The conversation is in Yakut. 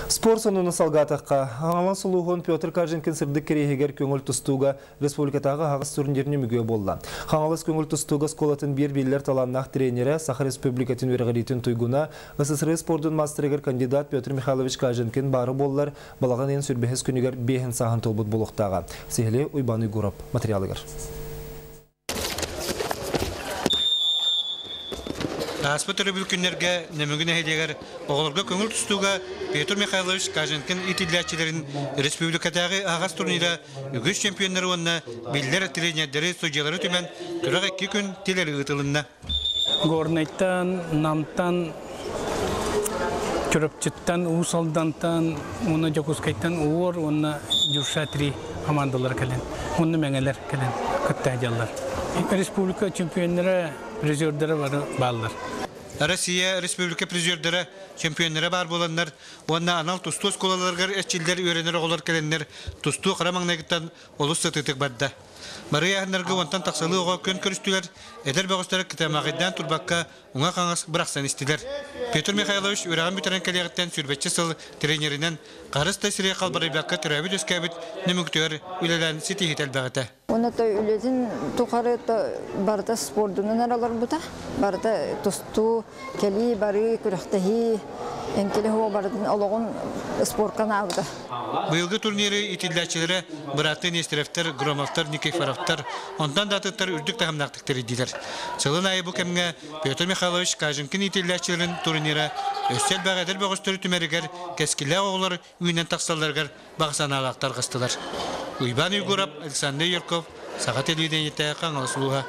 Спорт сонуну салгаатахха, Хаҥалас улууһун Петр Каженкин сырдык кэриэһигэр көҥүл тустууга республикатааҕы аһаҕас турнирын үмүгүө буолла. Хаҥалас көҥүл тустууга оскуолатын биир биллэр талааннаах тренерэ, Саха Республикатын үөрэҕириитин туйгуна, СССР спордун мастерыгар кандидат Петр Михайлович Каженкин баара буоллар, балаҕан ыйын сүрбэһис күнүгэр биэһин сааһын туолбут буолуохтааҕа. Сиһилии Уйбаан Уйгуров материалыгар. Ааспыт өрөбүл күннэргэ Нөмүгү нэһилиэгэр оҕолорго көҥүл тустууга Петр Михайлович Каженкин иитиллээччилэрин республикатааҕы аһаҕас турнира үгүс чемпионнары уонна биллэр тренердэри, судьялары түмэн күрэх икки күн тилэри ыытылынна. Горнайтан, Намтан, Чурапчыттан, Уус Алдантан уонна Дьокуускайтан УОР уонна Дюша-3 хамаандалар кэлэн, уонна мэҥэлэр кэлэн кытта сылдьаллар. Республика чемпионнара, призердара бары бааллар. Россия республика призердара, чемпионнара баар буоланнар уонна анал тустуу оскуолаларыгар эрчиллэр үөрэнэр оҕолор кэлэннэр тустуу хара маҥнайгыттан олус сытыытык барда. Барыйа аһыннарга уонтан тахсалыы оҕо күөн көрүстүлэр, эдэр бөҕөстөр кытаамаҕайдаан турбакка уҥа-хаҥас бырахсан истилэр. Петр Михайлович үөрэҕин бүтэрэн кэлиэҕиттэн сүүрбэччэ сыл тренеринэн харыс да сири халбарыйбакка төрөөбүт-үөскээбит Нөмүгүтүгэр үлэлээн ситиһиитэ элбэх этэ. Уонна то үлэтин тухары то барыта спордунан эрэ олорбута. Барыта тустуу, кэлии, барыы, күрэхтэһии, эҥкилэ суох барытын олоҕун спорка анаабыта. Быйылгы турниры итиллээччилэрэ бырааттыы Нестеровтар, Громовтар, Никифоровтар, онтон да атыттар үрдүк таһымнаахтык тэрийдилэр. Сылын аайы бу кэмҥэ Петр Михайлович Каженкин иитиллээччилэрин турнира өссө элбэх эдэр бөҕөстөрү түмэригэр кэскиллээх оҕолор үүнэн тахсалларыгар баҕа санаалаах тарҕастылар. Уйбаан Егоров, Александр Юрков, Саха телевидениетэ, Хаҥалас улууһа.